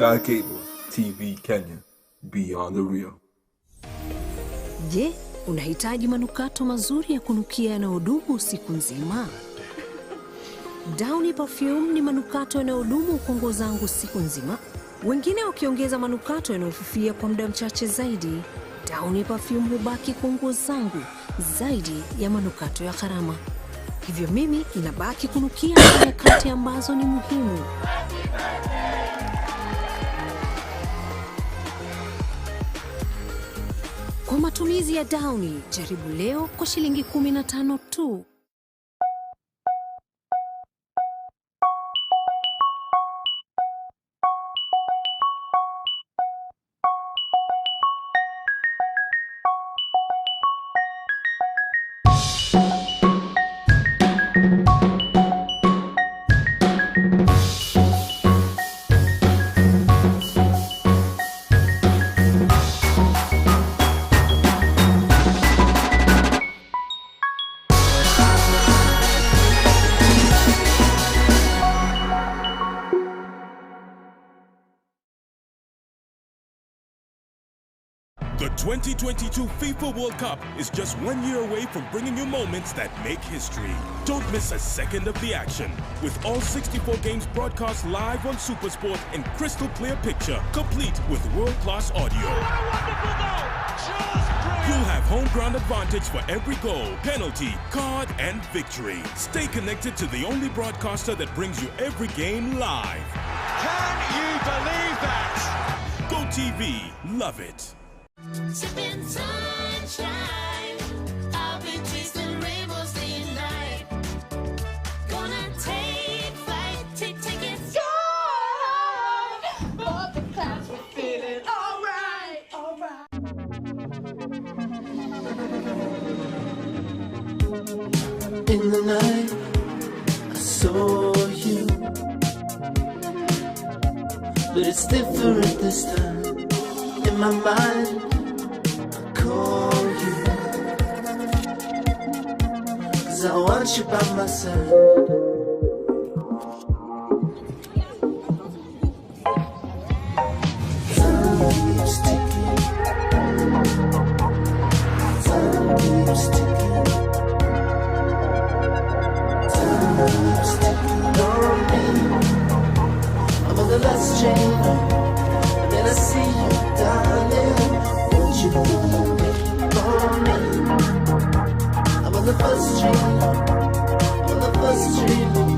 Sky Cable TV Kenya, beyond the real. Je, unahitaji manukato mazuri ya kunukia yanayodumu siku nzima? Downy Perfume ni manukato yanayodumu kwa nguo zangu siku nzima, wengine wakiongeza manukato yanayofifia kwa muda mchache zaidi. Downy Perfume hubaki kwa nguo zangu zaidi ya manukato ya gharama. Hivyo mimi inabaki kunukia kwa nyakati ambazo ni muhimu. Kwa matumizi ya Downy, jaribu leo kwa shilingi 15 tu. The 2022 FIFA World Cup is just 1 year away from bringing you moments that make history. Don't miss a second of the action. With all 64 games broadcast live on Supersport in crystal clear picture, complete with world-class audio. You'll have home ground advantage for every goal, penalty, card, and victory. Stay connected to the only broadcaster that brings you every game live. Can you believe that? Go TV, love it. Sipping sunshine. I'll be chasing rainbows day and night. Gonna take flight, take tickets. Above the clouds, we're feeling alright, alright. In the night, I saw you. But it's different this time. In my mind, I call you. 'Cause I want you by my side. Time keeps ticking. Time keeps ticking. Time keeps ticking on me. I'm on the last train home, and then I see you, darling. Won't you wait for me? I'm on the first train home. I'm on the first train home.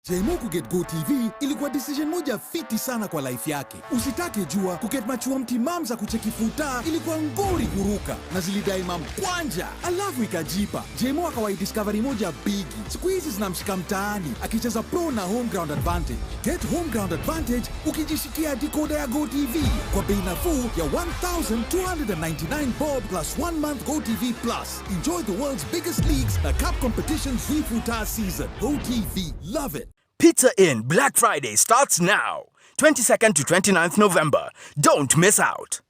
Jmo kuget Go TV ilikuwa decision moja fiti sana kwa life yake. Usitake jua kuget machuo mtimam za kucheki futa ilikuwa ngori kuruka na zilidai mamkwanja, alafu ikajipa. Jmo akawai discovery moja bigi, siku hizi zinamshika mtaani akicheza pro na home ground advantage. Get home ground advantage ukijishikia decoder ya Go TV kwa bei nafuu ya 1299 bob plus one month Go TV Plus. Enjoy the world's biggest leagues na cup competitions futa season. Go TV, love it. Pizza Inn Black Friday starts now, 22nd to 29th November. Don't miss out.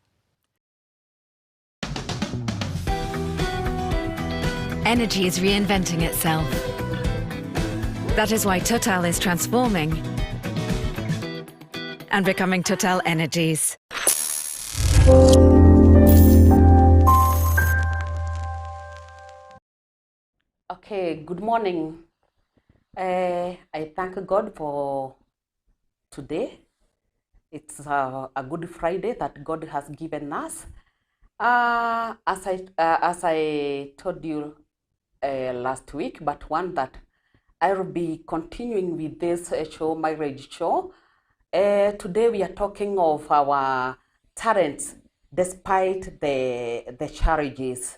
Energy is reinventing itself. That is why Total is transforming and becoming Total Energies. Okay, good morning. I thank God for today. It's a good Friday that God has given us. As I told you last week, but one that I will be continuing with this show, marriage show. Today we are talking of our talents despite the challenges.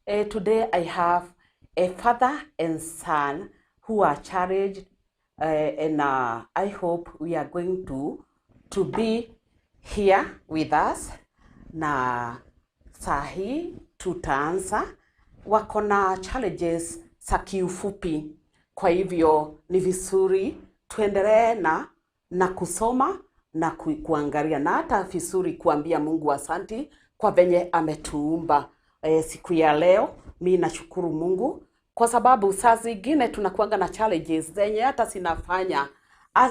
Today I have a father and son who are challenged, and I hope we are going to be here with us na saa hii tutaanza. Wako na challenges za kiufupi, kwa hivyo ni vizuri tuendelee na kusoma na kuangalia na hata vizuri kuambia Mungu asanti kwa venye ametuumba. Siku ya leo mi nashukuru Mungu. Kwa sababu saa zingine tunakuanga na challenges zenye hata zinafanya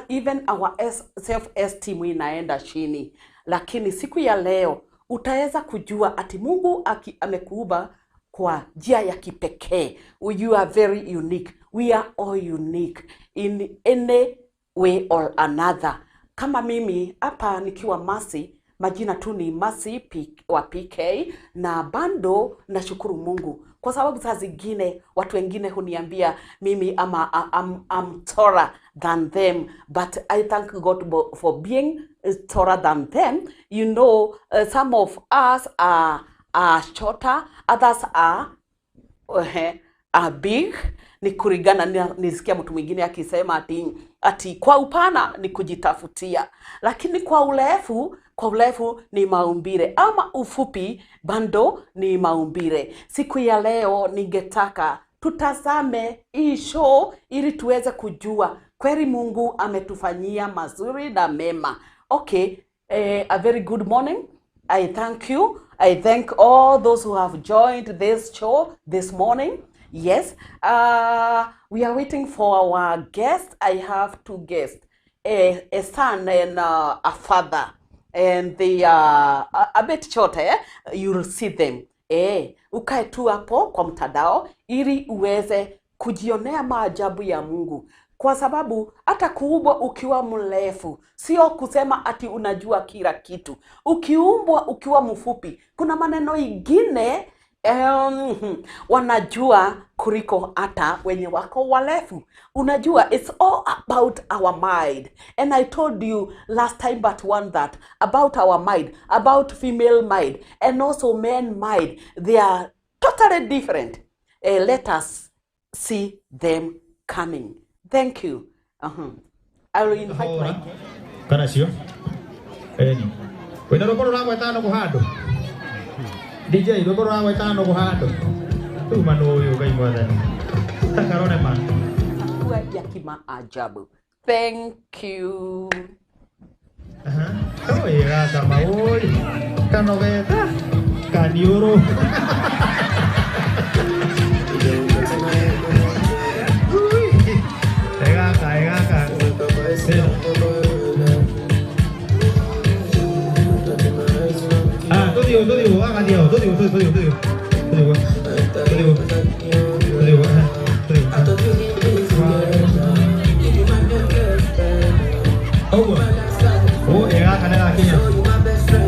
even our self esteem inaenda chini. Lakini siku ya leo utaweza kujua ati Mungu amekuumba kwa njia ya kipekee. You are very unique. We are all unique in any way or another. Kama mimi hapa nikiwa Mercy, majina tu ni Mercy wa PK, na bado nashukuru Mungu kwa sababu saa zingine watu wengine huniambia mimi ama I'm taller than them, but I thank God for being taller than them. You know, some of us are shorter, others are big. Ni kulingana, nisikia mtu mwingine akisema ati kwa upana ni kujitafutia, lakini kwa urefu ni maumbile, ama ufupi bado ni maumbile. Siku ya leo ningetaka tutazame hii show ili tuweze kujua kweli Mungu ametufanyia mazuri na mema. Okay, a very good morning. I thank you. I thank all those who have joined this show this morning. Yes, we are waiting for our guest. I have two guests, a son and a father, and they are a bit short, eh? You'll see them. Ukae tu hapo kwa mtandao ili uweze kujionea maajabu ya Mungu. Kwa sababu hata kuumbwa ukiwa mrefu sio kusema ati unajua kila kitu. Ukiumbwa ukiwa mfupi, kuna maneno ingine wanajua kuliko hata wenye wako warefu. Unajua, it's all about our mind. And I told you last time but one that about our mind, about female mind and also men mind, they are totally different. Let us see them coming. Thank you. I will invite my kana cio eni wina rwimbo ruragwetana guhandå DJ rwimbo ruragwetana guhandå tuma no uyu Ngai mwathani takarore ma ya kimaajabu. Thank you. Oi gata maoi kanogeta kaniuru.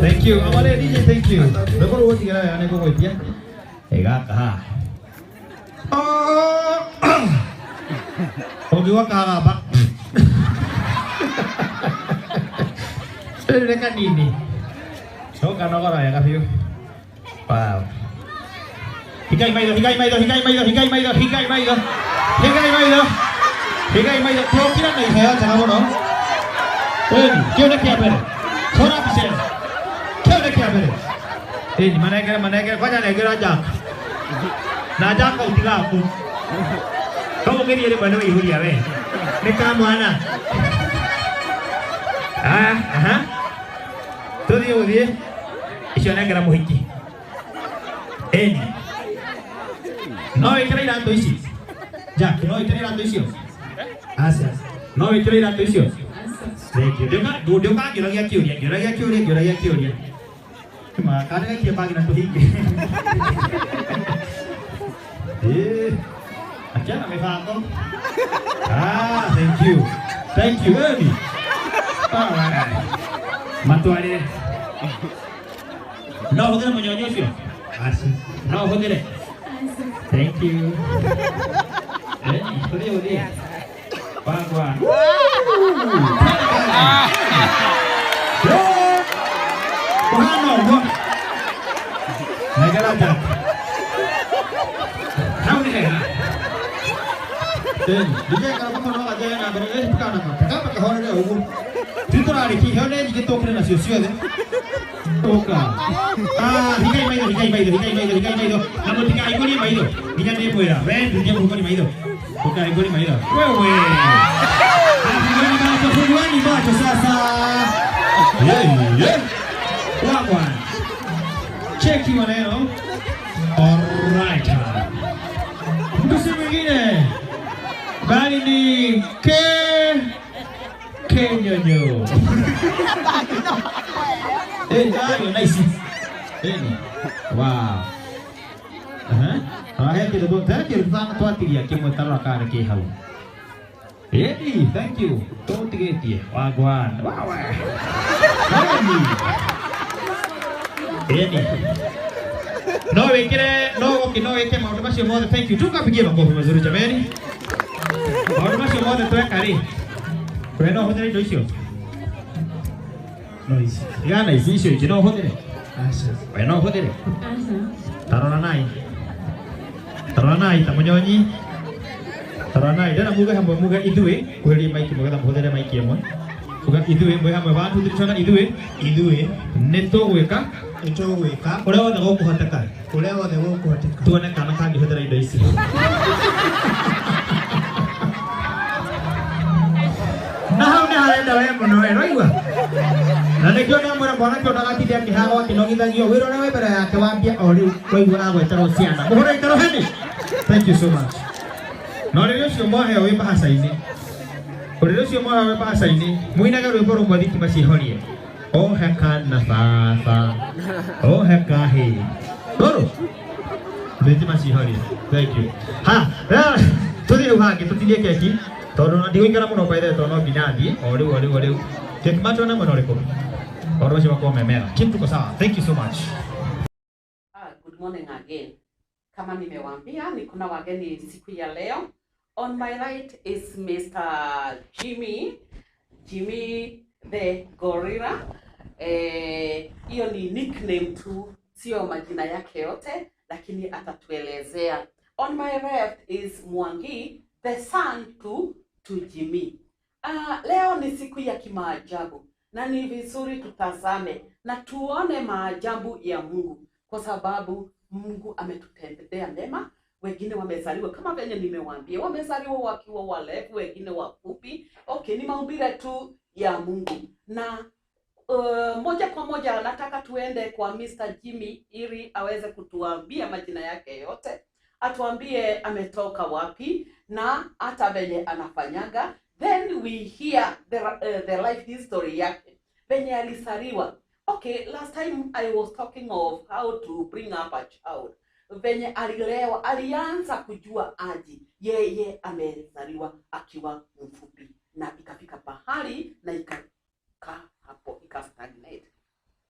Thank you. Amale DJ, thank you. Rwimbo rũu ũtigĩra wega nĩ ngũgwĩtia. Gaka. Ũngiuga kagamba. Rĩrĩ kanini. No kanogora wega biũ. Wow. Higai maitho, higai maitho, higai maitho, higai maitho, higai maitho. Higai maitho. Higai maitho. Tuokire na iheo njega mũno. Ĩni, kĩu nĩ kĩa mbere. Hũra mbica ĩno. Kĩu nĩ kĩa mbere. Ĩni, manengere, manengere, kwanja nengera Jack. Na Jack ũtigaku. Kamũgerie rĩmwe nĩ wĩihũria we. Nĩ ka mwana. Aha. Tũthiĩ gũthiĩ. Icio nengera mũhiki. Ĩni. No wĩkĩre iratũ ici. Jack, no wĩkĩre iratũ icio? Aca. No wĩkĩre iratũ icio? Thank you. Ndũkangĩũragia kĩũria, ngĩũragia kĩũria, ngĩũragia kĩũria. Ma, kana gaikie bagi na tũhinge. Achana mĩbango. Ah, thank you. Thank you, Eni. All right. Matwarĩre. No hũthĩre mũnyonyo ũcio? Aca. No hũthĩre? Thank you. Eni, tũthiĩ gũthiĩ. Wagwan. Kũhana ũguo. Nengera Jack. Hau nĩ hega. Eni, DJ karamba no gathie na mbere ĩ tukanaka. Kamba kahorere ũguo. Ti tũrarĩkia iheo nĩ nyingĩ tũkĩre nacio ciothe. Tũka. Ah, higai maitho, higai maitho, higai maitho, higai maitho. Na mũtikahingũrie maitho. Nginya nĩ mwĩra. We ndũngie mũhingũrie maitho. Ukahingũrie maitho. Wewe. Fungueni macho, fungueni macho sasa. Yeah, yeah. Wagwan. Cheki maneno. All right. Mtu mwingine bali ni Kenyonyo. Nice. Wow. Thank you. Wagwan. Wow. No wikire no okay no wike maundu macio mothe. Thank you. Tukapigie makofi mazuri jameni. Maundu macio mothe tweka ri. We no huthire indo icio. No ici. Igana ici icio ingĩ no huthire. Aca. We no huthire. Aca. Tarora nai. Tarora nai ta munyonyi. Tarora nai ndena muge hamwe muge ithuĩ kuheria maiki mugetha muhũthĩre maiki ĩmwe. Uga ithuĩ mwe hamwe 1 2 3 twana ithuĩ ithuĩ nĩ tũgwĩka ũrĩa wothe gũkũhoteka ũrĩa wothe gũkũhoteka tuone kana kangĩhũthĩra indo ici. Na hau nĩ harenda we mũno we raigua na nĩkĩo ndamwĩra mwanake ona gatinde akĩhagwo akĩnogithagio wĩra ũrĩa wĩ mbere yake wambia o rĩu waigua agweterwo ciana mũhũre itero heni. Thank you so much. Na ũrĩrĩ ũcio mwaheo wĩ bahaca-inĩ ũrĩrĩ ũcio mwaheo wĩ bahaca-inĩ mũinage rwĩmbo rũmwe thitima cihorie. Ohe kana baba ohe kahĩ rũrũ thitima cihorie. Thank you. Ha tũthiĩ hau hangĩ tũtinie keki tondũ ndigũikara mũno by the way tondũ no nginya thiĩ o rĩu o rĩu o rĩu. Keki matwana mwena ũrĩkũ? Maũndũ macio makorwo me mega. Kim, tuko sawa. Thank you so much. Good morning again. Kama nimewaambia niko na wageni siku ya leo. On my right is Mr. Jimmy, Jimmy the Gorilla. Hiyo ni nickname tu, sio majina yake yote, lakini atatuelezea. On my left is Mwangi, the son to Jimmy. Leo ni siku ya kimaajabu na ni vizuri tutazame na tuone maajabu ya Mungu, kwa sababu Mungu ametutendea mema. Wengine wamezaliwa kama venye nimewaambia, wamezaliwa wakiwa walevu, wengine wafupi. Okay, ni maumbile tu ya Mungu. Na moja kwa moja nataka tuende kwa Mr. Jimmy ili aweze kutuambia majina yake yote, atuambie ametoka wapi na hata venye anafanyaga. Then we hear the life history yake, venye alizaliwa. Okay, last time I was talking of how to bring up a child. Venye alilewa, alianza kujua aji yeye amezaliwa akiwa mfupi, na ikafika pahali na ikakaa hapo, ikastagnate.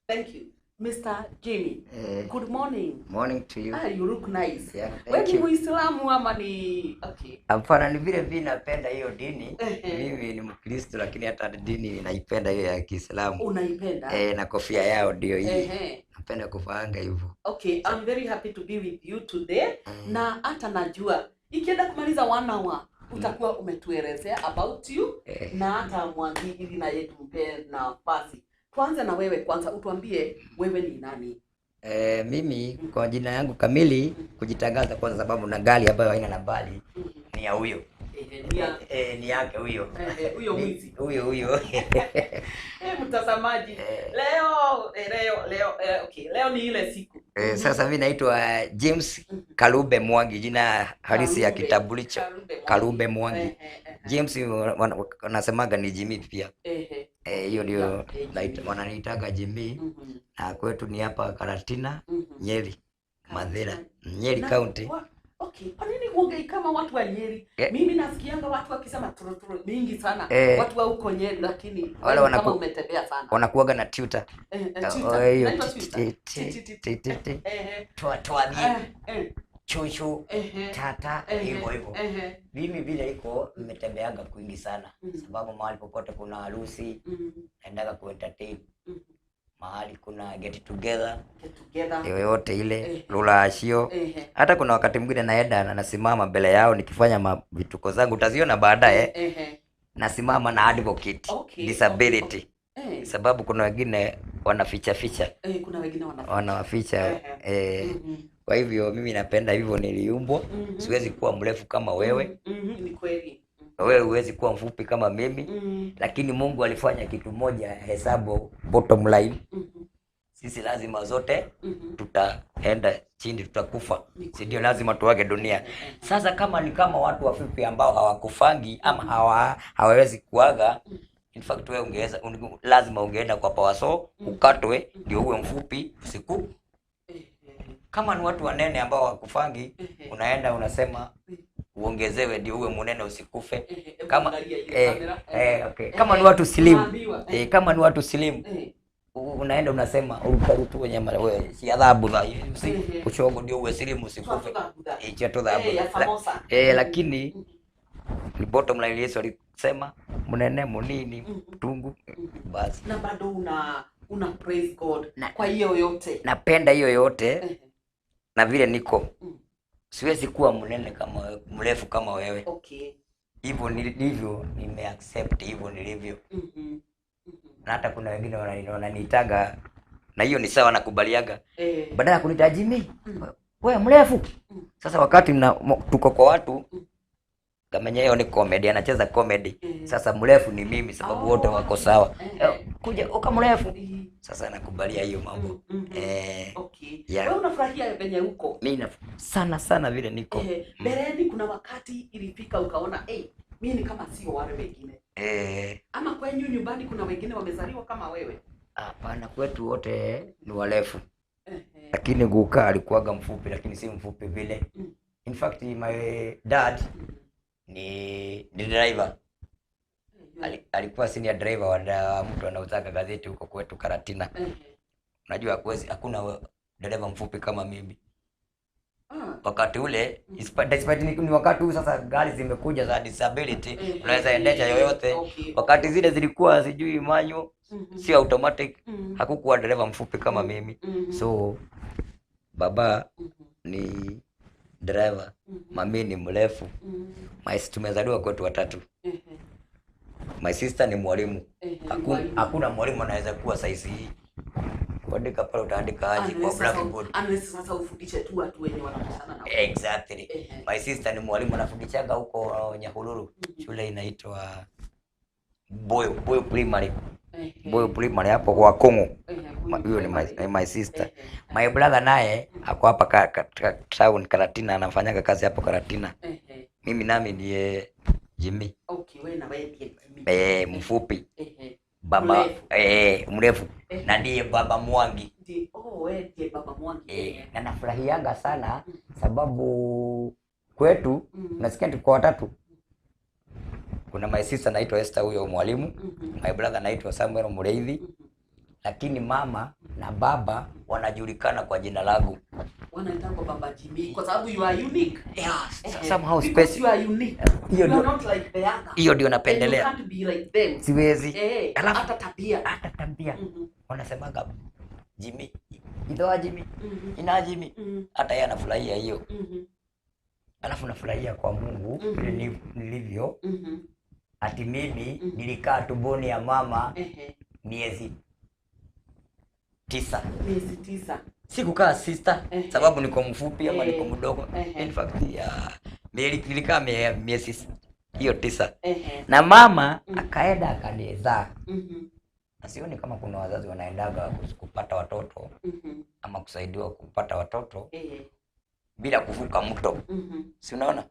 Thank you. Mr. Jimmy. Good morning. Morning to you. You look nice. Yeah, wewe ni Muislamu ama ni okay? Hapana, ni vile vile napenda hiyo dini. Mimi ni Mkristo lakini hata dini naipenda hiyo ya Kiislamu. Unaipenda? Na kofia yao ndio hii. Napenda kufaanga hivyo. Okay, I'm very happy to be with you today. Na hata najua ikienda kumaliza 1 hour utakuwa umetuelezea about you na hata Mwangi ili na yetu mpe nafasi. Tuanze na wewe kwanza, utuambie wewe ni nani? Mimi kwa jina yangu kamili kujitangaza kwanza, sababu na gari ambayo haina nambari ni ya huyo. Ni yake huyo. Huyo mwizi. Huyo huyo. Mtazamaji, leo okay, leo ni ile siku. Sasa mimi naitwa James Kalube Mwangi, jina halisi ya kitambulisho Kalube Mwangi. James wanasemaga ni Jimmy pia. Hiyo ndio wananiitaga Jimmy. Na kwetu ni hapa Karatina, Nyeri, Mathira, Nyeri County. Okay, kwa nini huongei kama watu wa Nyeri? Mimi nasikianga watu wakisema turuturu mingi sana. Watu wa huko Nyeri, lakini wale kama umetembea sana. Wanakuaga na tutor. Tutor. Toa toa chuchu tata hivyo hivyo. Mimi vile iko nimetembeanga kwingi sana. Sababu mahali popote kuna harusi naendaga ku entertain. Mahali kuna get together yoyote ile lulashio. Hata kuna wakati mwingine naenda na nasimama mbele yao nikifanya vituko zangu, utaziona baadaye. Nasimama na advocate disability. Sababu kuna wengine wanaficha ficha. Kuna wengine wanaficha. Kwa hivyo mimi napenda hivyo, niliumbwa. Siwezi kuwa mrefu kama wewe. Ni kweli. Wewe huwezi kuwa mfupi kama mimi. Lakini Mungu alifanya kitu moja, hesabu bottom line. Sisi lazima zote tutaenda chini, tutakufa, si ndio? Lazima tuage dunia. Sasa kama ni kama watu wafupi ambao hawakufangi ama hawawezi kuaga, in fact wewe ungeweza, lazima ungeenda kwa pawaso ukatwe ndio uwe mfupi usiku. Kama ni watu wanene ambao hawakufangi, unaenda unasema uongezewe ndio uwe munene usikufe. Kama okay. Kama ni watu slim, kama ni watu slim unaenda unasema urukarutu wenye wewe si adhabu za uchogo ndio uwe slim usikufe. Cha adhabu. Lakini ni bottom line, Yesu alisema munene munini mtungu basi. Na bado una praise God kwa hiyo yote. Napenda hiyo yote na vile niko. Siwezi kuwa mnene kama mrefu kama wewe. Okay. Hivyo nilivyo, nimeaccept hivyo nilivyo. Na hata kuna wengine wananiitaga na hiyo ni sawa, nakubaliaga. Badala ya kuniita Jimmy, wewe mrefu. Sasa wakati tuko kwa watu kama yeye ni comedy, anacheza comedy. Sasa mrefu ni mimi sababu wote wako sawa. Kuja uka mrefu. Sasa nakubalia hiyo mambo. Okay. Yeah. Wewe unafurahia venye uko? Mimi sana sana vile niko. Mbeleni kuna wakati ilifika ukaona mimi ni kama sio wale wengine. Ama kwenyu nyumbani kuna wengine wamezaliwa kama wewe? Hapana, kwetu wote ni warefu. Lakini guka alikuwaga mfupi, lakini si mfupi vile. In fact my dad ni driver. Alikuwa senior driver wa mtu anauzaka gazeti huko kwetu Karatina. Unajua hakuna dereva mfupi kama mimi. Wakati ule despite ni wakati huu sasa gari zimekuja za disability, unaweza endesha yoyote. Wakati zile zilikuwa sijui manual, sio automatic. Hakukuwa dereva mfupi kama mimi. So baba ni driver, mami ni mrefu. Tumezaliwa kwetu watatu. My sister ni mwalimu. Hakuna mwalimu anaweza kuwa size hii. Kuandika pale utaandika aje kwa blackboard. Unless sasa ufundishe tu watu wenye wanapishana nao. Exactly. My sister ni mwalimu, anafundishaga huko Nyahururu. Shule inaitwa Boyo Primary. Boyo Primary hapo kwa Kongo. Huyo ni my sister. My brother naye ako hapa town Karatina, anafanyaga kazi hapo Karatina. Mimi nami ndiye Jimmy. Okay, wewe na wewe ndiye Jimmy. Mfupi. Baba mrefu. Na ndiye Baba Mwangi. Ndiye, wewe ndiye Baba Mwangi. Na nafurahianga sana sababu kwetu nasikia tuko watatu. Kuna my sister anaitwa Esther, huyo mwalimu. My brother anaitwa Samuel Mureithi. Lakini mama na baba wanajulikana kwa jina langu. Wanaitwa Baba Jimmy kwa sababu you are unique. Yeah, somehow special. You are unique. You are not like the other. Hiyo ndio napendelea. You can't be like them. Siwezi. Alafu hata tabia. Hata tabia. Wanasemaga Jimmy, idoa Jimmy, ina Jimmy. Hata yeye anafurahia hiyo. Alafu nafurahia kwa Mungu nilivyo. Ati mimi nilikaa tumboni ya mama miezi 9. Miezi 9. Sikukaa sister sababu niko mfupi ama niko mdogo. In fact nilikaa miezi hiyo 9. Na mama akaenda akanizaa. Na sioni kama kuna wazazi wanaendaga kupata watoto ama kusaidiwa kupata watoto bila kuvuka mto. Si unaona?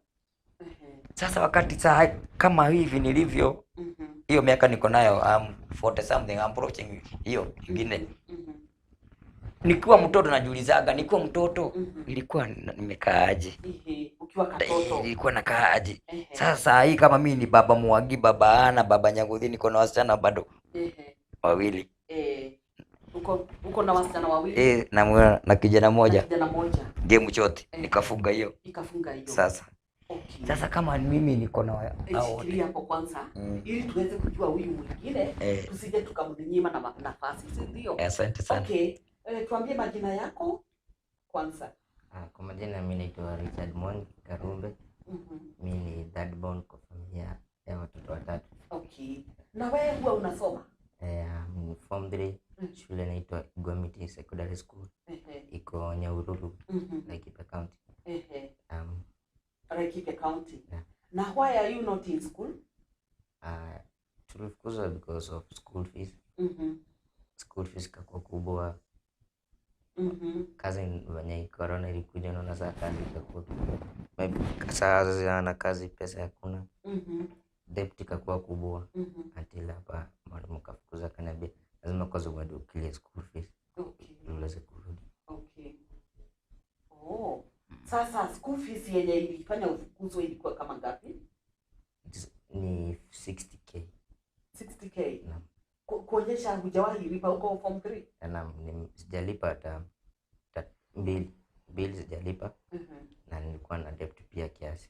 Sasa wakati saa kama hivi nilivyo, hiyo miaka niko nayo, I'm 40 something, I'm approaching hiyo ingine. Nikiwa mtoto najiulizaga, nikiwa mtoto nilikuwa nimekaaje? Ukiwa katoto nilikuwa nakaaje? Sasa hii kama mimi ni Baba Mwangi, Baba Ana, Baba Nyanguthi, niko na wasichana bado wawili. Uko na wasichana wawili? Na kijana mmoja. Kijana mmoja. Game chote nikafunga hiyo. Ikafunga hiyo. Sasa. Okay. Sasa kama mimi niko na shikilia hapo kwanza ili tuweze kujua huyu mwingine, tusije tukamnyima na nafasi, si ndio? Asante sana. Okay. Tuambie majina yako kwanza. Kwa majina mimi naitwa Richard Mwangi Karumbe. Mimi ni third born kwa familia ya watoto watatu. Okay. Na wewe huwa unasoma? Ni form 3. Shule inaitwa Igwamiti Secondary School. Iko Nyahururu, Laikipia County. Laikipia County. Yeah. Na why are you not in school? Tulifukuzwa because of school fees. School fees kwa kubwa. Kazi venye corona ilikuja, naona saa kazi ikakuwa maybe saa wazazi hawana kazi, pesa hakuna. Debt ikakuwa kubwa. Until hapa mwalimu kafukuza, akaniambia lazima kwanza uende uclear school fees. Ndio uweze kurudi. Okay. Oh. Sasa school fees yenye ilifanya ufukuzwe ilikuwa kama ngapi? Ni 60k. 60k. Naam. Kuonyesha hujawahi lipa huko form 3? Naam, sijalipa hata mbili sijalipa. Na nilikuwa na debt pia kiasi.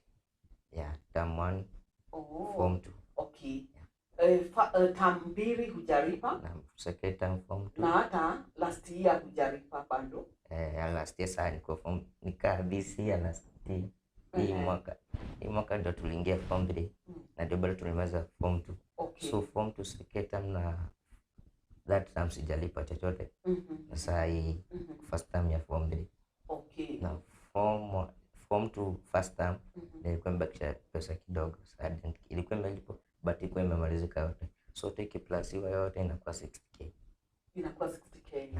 Yeah, term 1, form 2. Okay. Term 2 hujalipa? Naam, second term form 2. Na hata last year hujalipa bado? Last year saa nilikuwa form, nikaa this year last year. Hii mwaka ndio tuliingia form 3. Na ndio bado tulimaliza form 2. Okay. So form 2 second term na that term sijalipa chochote. Na saa hii first term ya form 3. Okay. Na form 2 first term nilikuwa nimebakisha pesa kidogo. Sasa ilikuwa imelipwa but ilikuwa imemalizika yote. So take plus hiyo yote inakuwa 60k. Inakuwa 60k.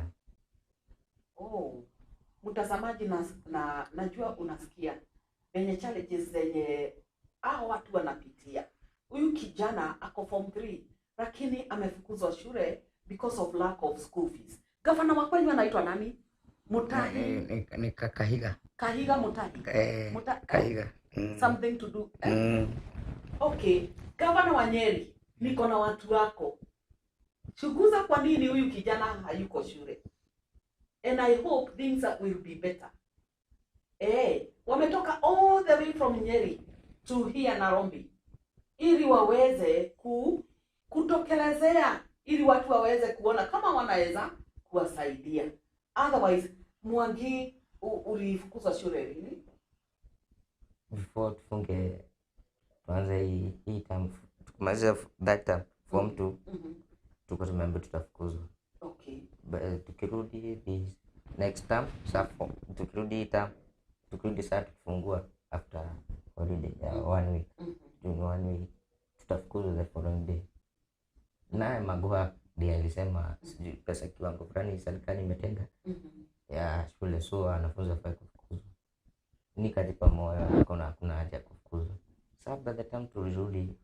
Oh. Mtazamaji, na najua unasikia venye challenges zenye hao watu wanapitia. Huyu kijana ako form 3 lakini amefukuzwa shule because of lack of school fees. Gavana wa kwenu anaitwa nani? Mutahi. Ni Kahiga. Kahiga Mutahi. Kahiga. Something to do. Okay, gavana wa Nyeri, niko na watu wako. Chunguza kwa nini huyu kijana hayuko shule. And I hope things will be better. Wametoka all the way from Nyeri to here Nairobi ili waweze kutokelezea, ili watu waweze kuona kama wanaweza kuwasaidia. Otherwise, Mwangi, ulifukuzwa shule lini? Before tufunge tuanze hii term, tukimaliza that term form 2, tuko tumeambiwa tutafukuzwa. Okay. But tukirudi this next term, tukirudi term, tukirudi saa tukifungua after holiday ya 1 week. During 1 week tutafukuzwa the following day. Naye Magoha ndiye alisema sijui pesa kiwango fulani serikali imetenga ya shule, so wanafunzi hawafai kufukuzwa. Nikajipa moyo, nikaona hakuna haja ya kufukuzwa. Sasa by the time tulirudi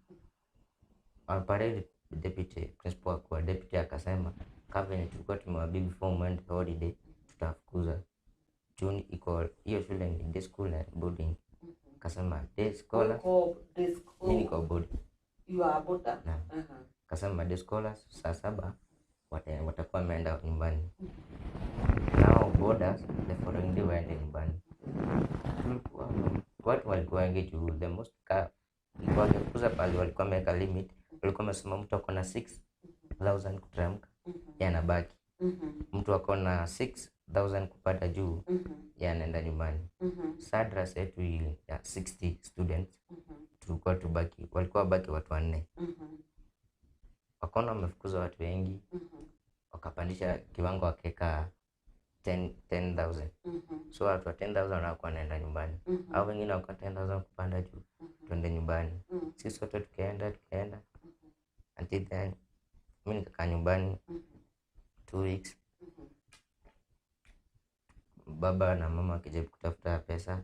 on parade, deputy principal kwa deputy akasema kama venye tulikuwa tumewaambia before mwende holiday tutafukuza. June iko hiyo shule ni day school na boarding. Akasema day scholars. Mimi niko boarding. You are boarder. Akasema day scholars saa 7 watakuwa wameenda nyumbani. Nao boarders the following day waende nyumbani. Tulikuwa watu walikuwa wengi juu the most ilikuwa pale walikuwa wameweka limit, walikuwa wamesema mtu ako na 6,000 kuteremka yeye anabaki. Mtu ako na 6,000 kupata juu yeye anaenda nyumbani. Sasa darasa yetu ya 60 students tulikuwa tubaki, walikuwa baki watu 4. Wakaona wamefukuza watu wengi, wakapandisha kiwango wakaweka 10,000. So watu wa 10,000 wanakuwa wanaenda nyumbani. Au wengine wako 10,000 kupanda juu tuende nyumbani. Sisi wote tukaenda until then mimi nikakaa nyumbani 2 weeks. Baba na mama wakijaribu kutafuta pesa.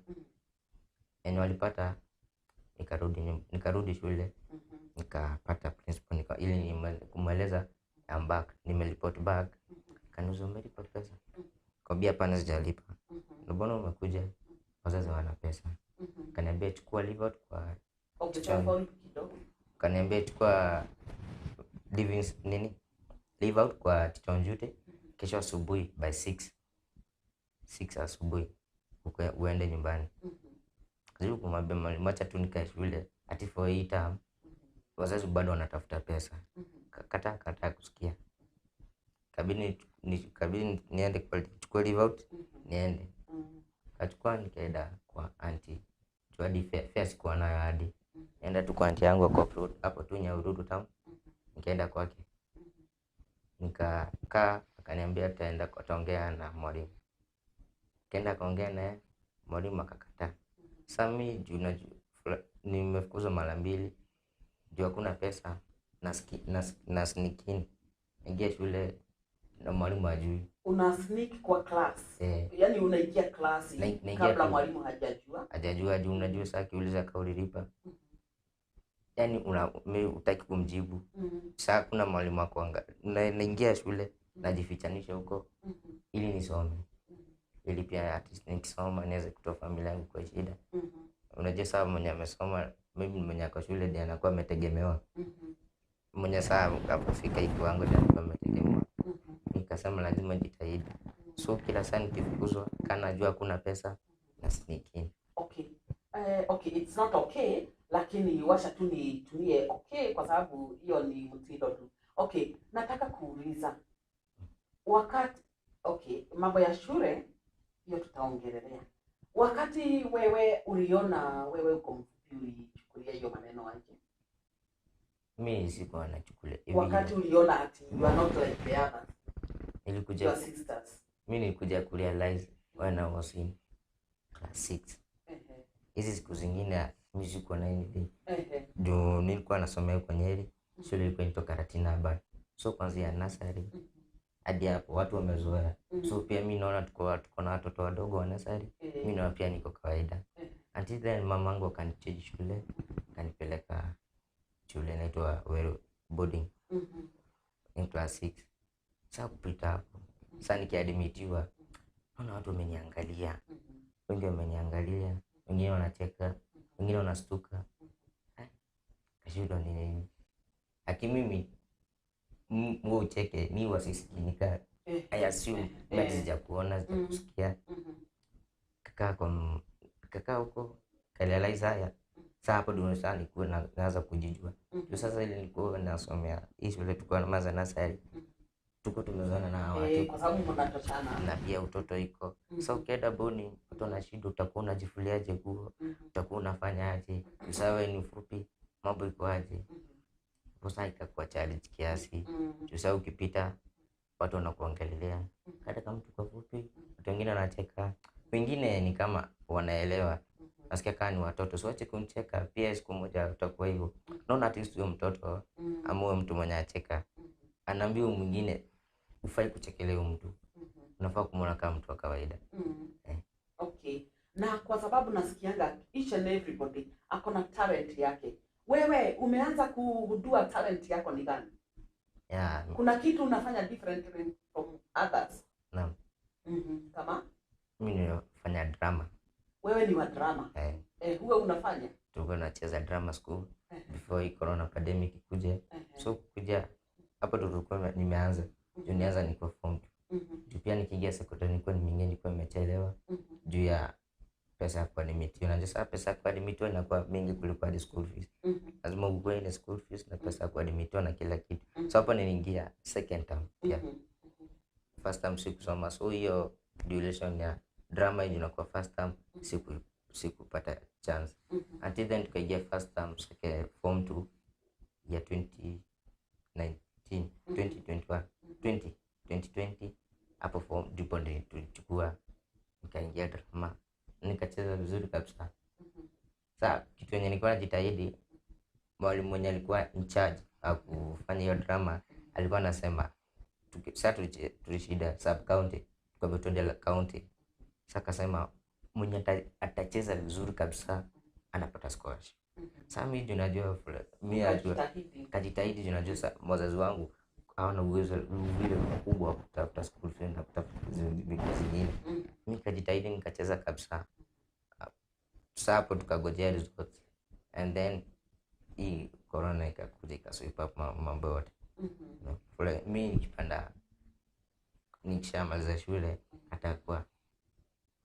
Yani walipata, nikarudi shule. Nikapata principal ili kumweleza I'm back, nimereport back. Kaniuliza umelipa pesa? Nikamwambia hapana sijalipa. Mbona umekuja? Wazazi wana pesa. Kaniambia chukua leave out kwa kaniambia chukua leaving nini? Leave out kwa Teacher Onjute kesho asubuhi by 6 asubuhi uende nyumbani. Karibu kumwambia mwalimu acha tu nikae shule ati for hii term wazazi bado wanatafuta pesa. Kataa kusikia. Kabidi niende kuchukua leave out niende. Kachukua nikaenda kwa auntie. Hadi fare sikuwa nayo hadi. Nenda tu kwa auntie yangu kwa hapo tu Nyahururu town. Nikaenda kwake. Nikakaa akaniambia ataenda ataongea na mwalimu. Nikaenda kaongea naye, mwalimu akakataa. Sasa mimi juu nimefukuzwa mara 2, juu hakuna pesa na sneak in. Ingia shule Na mwalimu ajui. Una sneak kwa class. Yaani unaingia class kabla mwalimu hajajua. Hajajua juu unajua sasa akiuliza kaulilipa. Yaani hutaki kumjibu. Sasa kuna mwalimu akuanga. Naingia shule najifichanisha huko ili nisome. Ili pia at least nikisoma niweze kutoa familia yangu kwa shida. Unajua sasa mwenye amesoma, maybe mwenye ako shule ndiye anakuwa ametegemewa. Mwenye saa akufika hii kiwango ndiye anakuwa ametegemewa. Nikasema lazima jitahidi. So kila saa nikifukuzwa, kana najua hakuna pesa na sneak in. Okay. Okay, it's not okay, lakini washa tu nitumie okay kwa sababu hiyo ni mtindo tu. Okay, nataka kuuliza. Wakati okay, mambo ya shule hiyo tutaongelelea. Wakati wewe uliona wewe uko mfupi ulichukulia hiyo maneno aje? Mimi sikuwa nachukulia. Wakati uliona ati you are not like the others. Nilikuja your sisters. Mimi nilikuja kurealize when I was in class 6. Hizi siku zingine mimi sikuwa na anything. Juu nilikuwa nasomea huko Nyeri, shule ilikuwa inaitwa Karatina Urban. So kuanzia nursery hadi hapo watu wamezoea. So pia mimi naona tuko na watoto wadogo wa nursery. Mimi naona pia niko kawaida. Until then mamangu akanichange shule, akanipeleka shule inaitwa Weru boarding. In class 6. Sasa kupita hapo. Sasa nikiadmitiwa, naona watu wameniangalia. Wengi wameniangalia, wengine wanacheka, wengine wanastuka. Kashudo ni nini? Aki mimi mwe ucheke, mi wasisikii nika I assume mimi sijakuona, sijakusikia. Kakaa huko, karealize haya. Sasa hapo ndio sasa nilikuwa naanza kujijua. Ndio sasa ile nilikuwa nasomea hii shule tulikuwa na maza nursery. Tuko tumezoana na hawa watu. Kwa sababu mnatoshana. Na pia utoto iko. Sasa ukienda boni, mtoto na shida utakuwa unajifuliaje nguo, utakuwa unafanya aje? Usawa ni mfupi, mambo iko aje? Sasa ikakuwa challenge kiasi. Sasa ukipita watu wanakuangalia. Hata kama mtu kwa fupi, watu wengine wanacheka. Wengine ni kama wanaelewa. Nasikia kama ni watoto, so ache kumcheka. Pia siku moja utakuwa hivyo. Naona at least huyo mtoto ama huyo mtu mwenye acheka. Anaambia mwingine hufai kuchekelea mtu. Unafaa kumuona kama mtu wa kawaida. Okay. Na kwa sababu nasikianga each and everybody ako na talent yake. Wewe umeanza kugundua talent yako ni gani? Yeah. Kuna kitu unafanya different from others? Naam. Kama? Mimi ninafanya drama. Wewe ni wa drama? Huwa unafanya? Tulikuwa tunacheza drama school before hii corona pandemic ikuje. So kuja hapo tulikuwa nimeanza. Juu nianza niko form 2. Juu pia nikiingia secondary nilikuwa nimeingia nilikuwa nimechelewa. Juu ya pesa ya kuadmitiwa. Unajua sasa pesa ya kuadmitiwa inakuwa mingi kuliko hadi school fees. Lazima ukue ile school fees na pesa ya kuadmitiwa na kila kitu. So hapo niliingia second term pia. First term sikusoma. So hiyo duration ya drama hiyo inakuwa first term sikupata chance. Until then tukaingia first term second form 2 ya 2019 2021 2020 hapo form ndipo nilichukua nikaingia drama nikacheza vizuri kabisa. Sasa kitu yenye nilikuwa najitahidi, mwalimu mwenye alikuwa in charge kufanya hiyo drama alikuwa anasema sasa tulishida sub county tukaambiwa twende county. Sasa akasema mwenye atacheza vizuri kabisa anapata scholarship. Sasa mimi najua mimi najua kajitahidi, najua wazazi wangu hawana uwezo vile mkubwa wa kutafuta school fees na kutafuta vitu zingine. Mimi kajitahidi nikacheza kabisa. Sasa hapo tukagojea results and then hii corona ikakuja ikasweep up mambo yote. Mimi nikipanda nikishamaliza shule atakuwa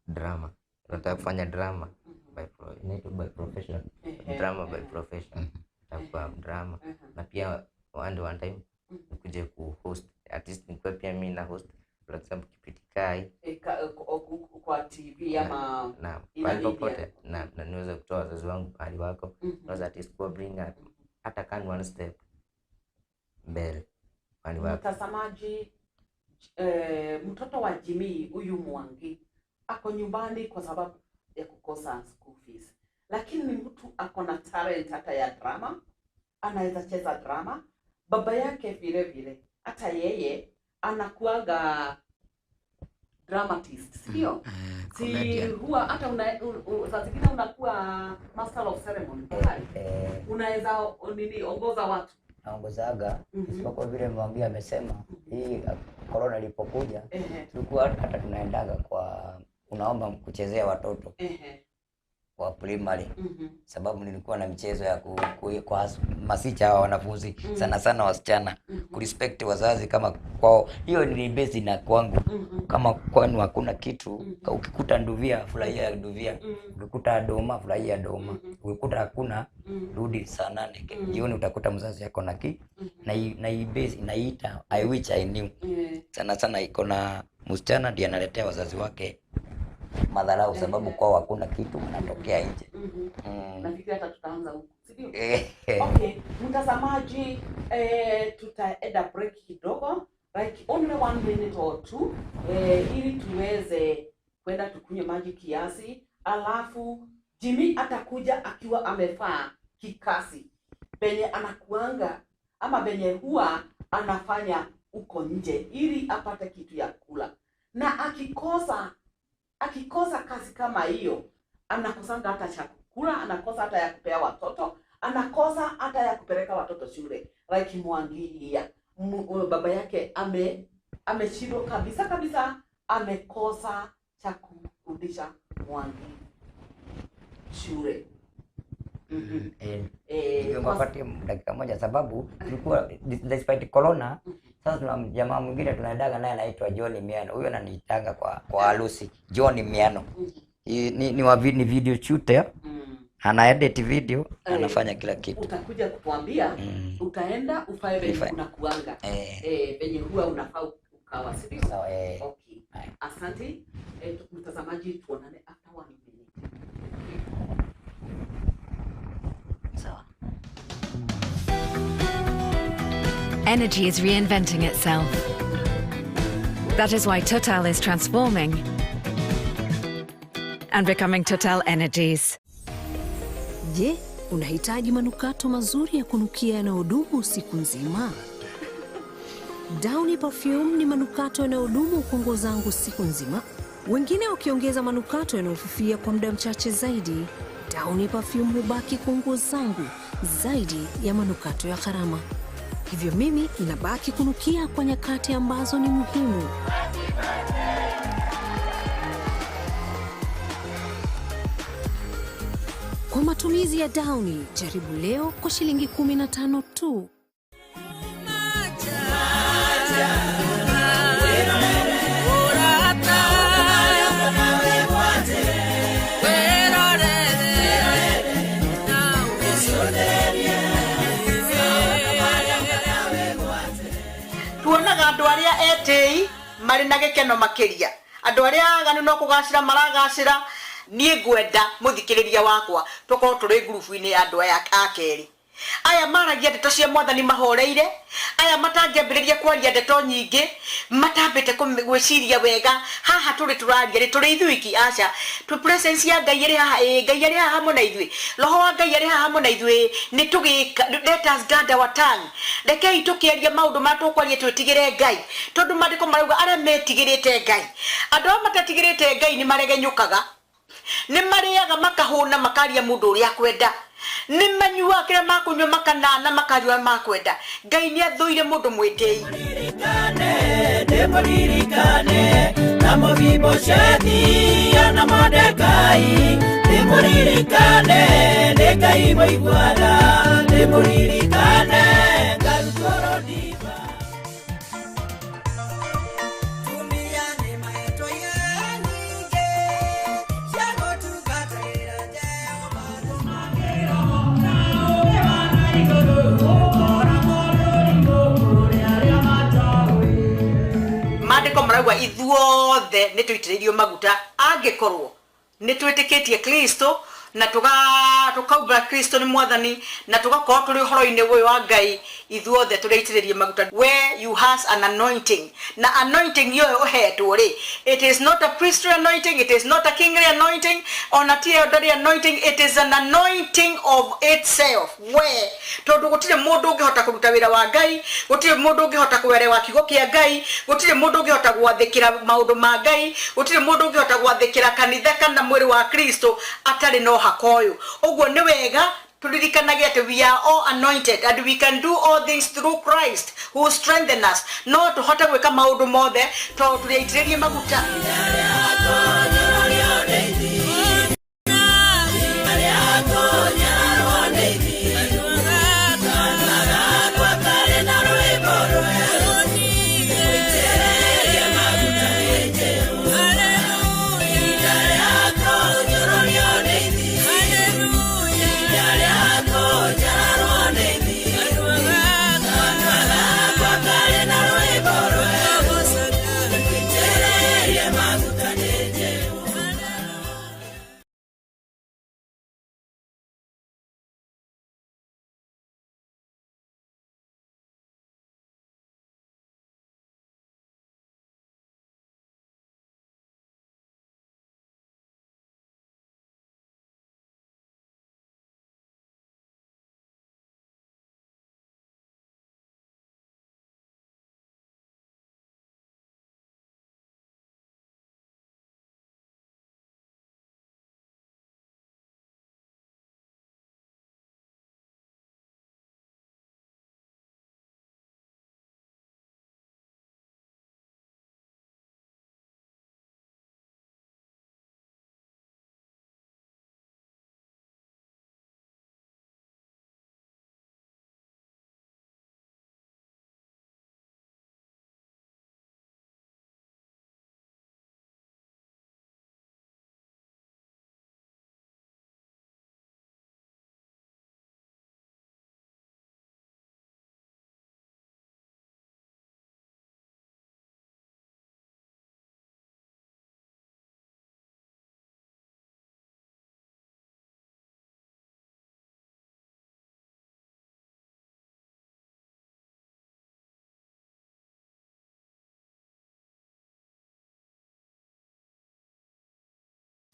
drama. Nataka kufanya drama by profession. Drama by profession. Nitakuwa drama. Na pia one time nikuje ku host. At least nikuwe pia mimi na host. For example kipindi kai kwa TV ama na pale popote na niweze kutoa wazazi wangu pahali wako. Naweza at least bring up hata kan one step mbele pahali wako. Mtazamaji, mtoto wa Jimmy huyu Mwangi ako nyumbani kwa sababu ya kukosa school fees. Lakini ni mtu ako na talent hata ya drama, anaweza cheza drama. Baba yake vile vile, hata yeye Anakuaga dramatist, sio? Si comedian. Huwa hata saa zingine unakuwa master of ceremony pahali. Unaweza nini, ongoza watu. Naongozaga, isipokuwa vile Mwangi amesema, hii corona ilipokuja, tulikuwa hata tunaendaga kwa unaomba kuchezea watoto wa primary, sababu nilikuwa na mchezo ya kwa masicha hawa wanafunzi, sana sana wasichana, kurespect wazazi kama kwao. Hiyo ni base na kwangu, kama kwenu hakuna kitu, ukikuta nduvia furahia nduvia, ukikuta doma furahia doma, ukikuta hakuna rudi saa 8 jioni utakuta mzazi yako na ki na hii base inaita I wish I knew. Sana sana iko na msichana ndiye analetea wazazi wake madharau, sababu kwao hakuna kitu, wanatokea nje. Nafikiri hata tutaanza huku, si ndio? Eh. Okay, mtazamaji, tutaenda break kidogo, like only one minute or two, ili tuweze kwenda tukunywe maji kiasi, alafu Jimmy atakuja akiwa amevaa kikasi penye anakuanga ama penye huwa anafanya uko nje ili apate kitu ya kula, na akikosa kazi kama hiyo anakosanga hata cha kukula, anakosa hata ya kupea watoto, anakosa hata ya kupeleka watoto shule. Like Mwangi, baba yake ameshindwa kabisa kabisa, amekosa cha kurudisha Mwangi shule. Ningewapatia dakika moja, sababu tulikuwa despite corona. Sasa tuna jamaa mwingine tunaendaga naye anaitwa John Miano. Huyo ananiitanga kwa harusi John Miano. Ni video shooter. Ana edit video, anafanya kila kitu. Utakuja kutuambia, utaenda ufae venye unakuanga. Venye huwa unafaa ukawa, si ndio? Sawa, eh. Okay. Asante. Mtazamaji, tuonane after one minute. Sawa. Energy is reinventing itself. That is why Total is transforming and becoming Total Energies. Je, unahitaji manukato mazuri ya kunukia yanayodumu siku nzima? Downy Perfume ni manukato yanayodumu kwa nguo zangu siku nzima, wengine wakiongeza manukato yanayofifia kwa muda mchache zaidi. Downy Perfume hubaki kwa nguo zangu zaidi ya manukato ya gharama. Hivyo mimi inabaki kunukia kwa nyakati ambazo ni muhimu. Kwa matumizi ya Downy, jaribu leo kwa shilingi 15 tu. Tuonaga andũ arĩa etĩi marĩ na gĩkeno makĩria, andũ arĩa aganu no kũgacĩra maragacĩra. Niĩ ngwenda mũthikĩrĩria wakwa tũkorwo tũrĩ ngurubu-inĩ ya andũ aya a kerĩ, aya maragia ndeto cia mwathani mahoreire, aya matangĩambĩrĩria kwaria ndeto nyingĩ matambĩte gwĩciria wega. Haha tũrĩ tũraria rĩ, tũrĩ ithuiki? Aca, tũ presence ya Ngai ĩrĩ haha. Ĩ Ngai arĩ haha hamwe na ithuĩ, roho wa Ngai arĩ haha hamwe na ithuĩ. Nĩ tũgĩka, let us guard our tongue. Rekei tũkĩaria maũndũ marĩa tũkwaria twĩtigĩre Ngai, tondũ maandĩko marauga arĩa metigĩrĩte Ngai. Andũ arĩa matetigĩrĩte Ngai nĩ maregenyũkaga, nĩ marĩaga makahũna, makaria mũndũ ũrĩa akwenda, nĩ manyuaga kĩrĩa makũnyua makanana, makanyua makwenda. Ngai nĩ athũire mũndũ mwĩtĩi. Ndĩmũririkane na Mefiboshethi na Mordekai, ndĩmũririkane nĩ Ngai mũiguana, ndĩmũririkane ngarutwo rũdiba. Tumia nĩ mahetwo nyingĩ cia gũtungatĩra Jehova. Na ũũgĩ wa na igũrũ ũkoragwo rũrimũ kũrĩ arĩa matoĩ. Maandĩko marauga ithuothe nĩ tũitĩrĩirio maguta angĩkorwo nĩ twĩtĩkĩtie Kristo Na tukaumbũra Kristo nĩ mwathani na tugakorwo tũrĩ ũhoro-inĩ ũyũ wa Ngai, ithuothe tũrĩitĩrĩrie maguta. Where you has an anointing, na anointing ĩyo ũhetwo rĩ, it is not a priestly anointing, it is not a kingly anointing, ona ti elderly anointing, it is an anointing of itself. We tondu gutire mundu ungihota kuruta wira wa Ngai, gutire mundu ungihota kuerewa kiugo kia Ngai, gutire mundu ungihota gwathikira maundu ma Ngai, gutire mundu ungihota gwathikira kanitha kana mwiri wa Kristo atari no hakoyo. Uguo ni wega tulirikanage ati we are all anointed and we can do all things through Christ who strengthen us. No tuhote gwika maundu mothe tondu turiaitiririe maguta.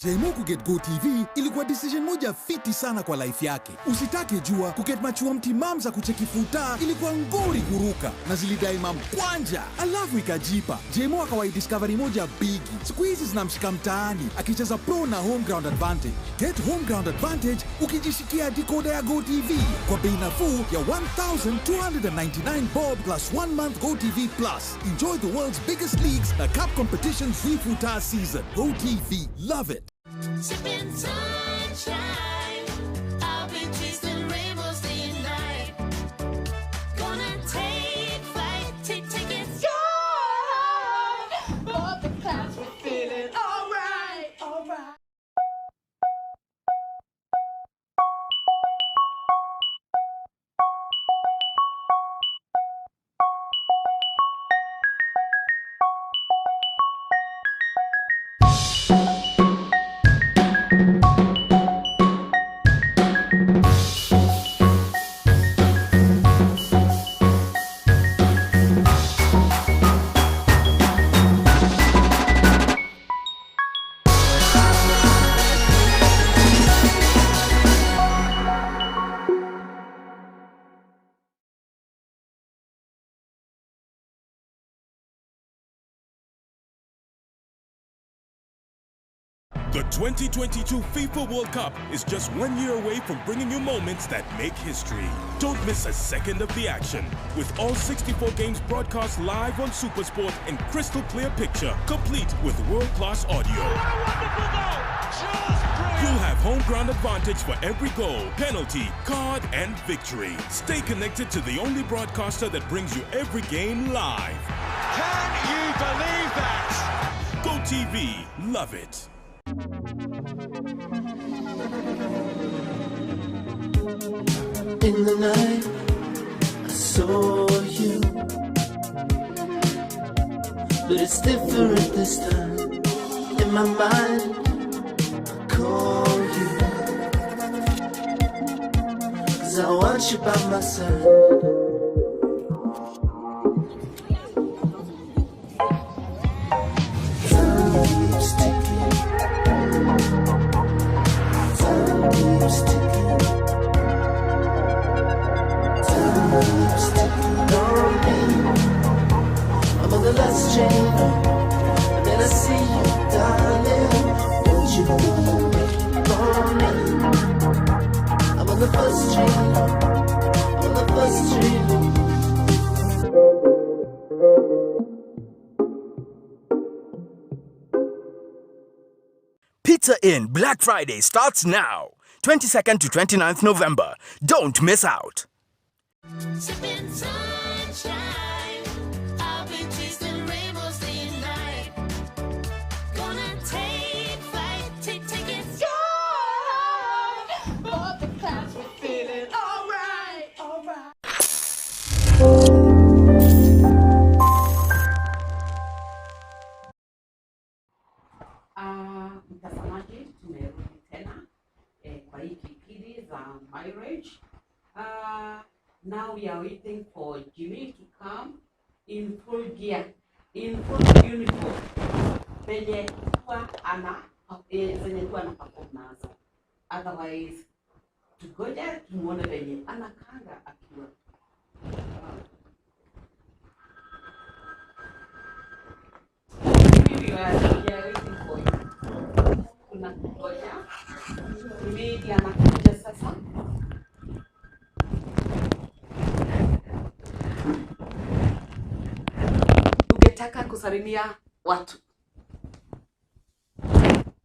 Jmo kuget Go TV ilikuwa decision moja fiti sana kwa life yake. Usitake jua kuget machua mtimam za kucheki futa ilikuwa ngori kuruka na zilidai mamkwanja. Alafu ikajipa. Jmo akawai discovery moja bigi. Siku hizi zinamshika mtaani akicheza pro na home ground advantage. Get home ground advantage ukijishikia decoder ya Go TV kwa bei nafuu ya 1299 bob plus 1 month Go TV Plus. Enjoy the world's biggest leagues na cup competitions hii futa season. Go TV, love it. Sipping sunshine, I'll be chasing rainbows day and night. Gonna take flight, take it. Yeah! Above the clouds, we're feeling alright, alright. The 2022 FIFA World Cup is just 1 year away from bringing you moments that make history. Don't miss a second of the action. With all 64 games broadcast live on SuperSport in crystal clear picture, complete with world-class audio. What a wonderful goal! Just brilliant! You'll have home ground advantage for every goal, penalty, card, and victory. Stay connected to the only broadcaster that brings you every game live. Can you believe that? Go TV, love it. In the night, I saw you, but it's different this time. In my mind, I call you. 'Cause I want you by my side. Time keeps ticking. Time keeps ticking. Time keeps ticking on me. I'm on the last train, and then I see you, darling. Won't you wait for me? I'm on the first train. I'm on the first train. Pizza Inn Black Friday starts now, 22nd to 29th November. Don't miss out. Sipping sunshine, I've been chasing rainbows day and night. Gonna take flight, take tickets. But the clouds were feeling alright, alright. Mtazamaji, tumerudi tena kwa hii kipindi za marriage. Now we are waiting for Jimmy to come in full gear, in full uniform, venye huwa ana zenye huwa ana perform nazo. Otherwise tugoje tumuone venye anakanga akiwa. Jimmy, we are waiting for you. Tunangoja. Jimmy ndiye anakuja sasa. Ungetaka kusalimia watu,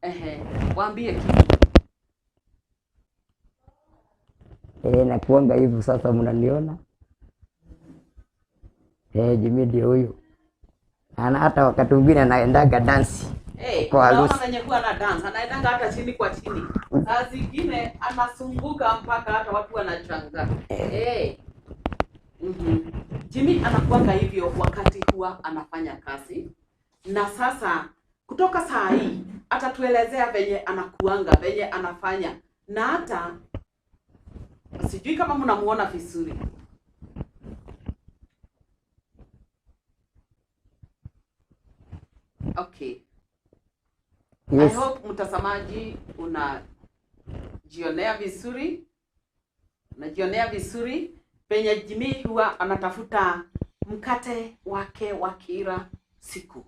ehe, waambie kitu. Nakuanga hivyo sasa, mnaniona. Jimmy ndio huyu. Ana hata wakati mwingine anaendaga dansi. Hey, kwa harusi. Unaona venye huwa ana dance, anaendanga hata chini kwa chini. Saa zingine anazunguka mpaka hata watu wanashangaa. Hey. Jimmy anakuanga hivyo wakati huwa anafanya kazi. Na sasa kutoka saa hii atatuelezea venye anakuanga, venye anafanya. Na hata sijui kama mnamuona vizuri. Okay. Yes. I hope mtazamaji unajionea vizuri. Unajionea vizuri penye Jimmy huwa anatafuta mkate wake wa kila siku.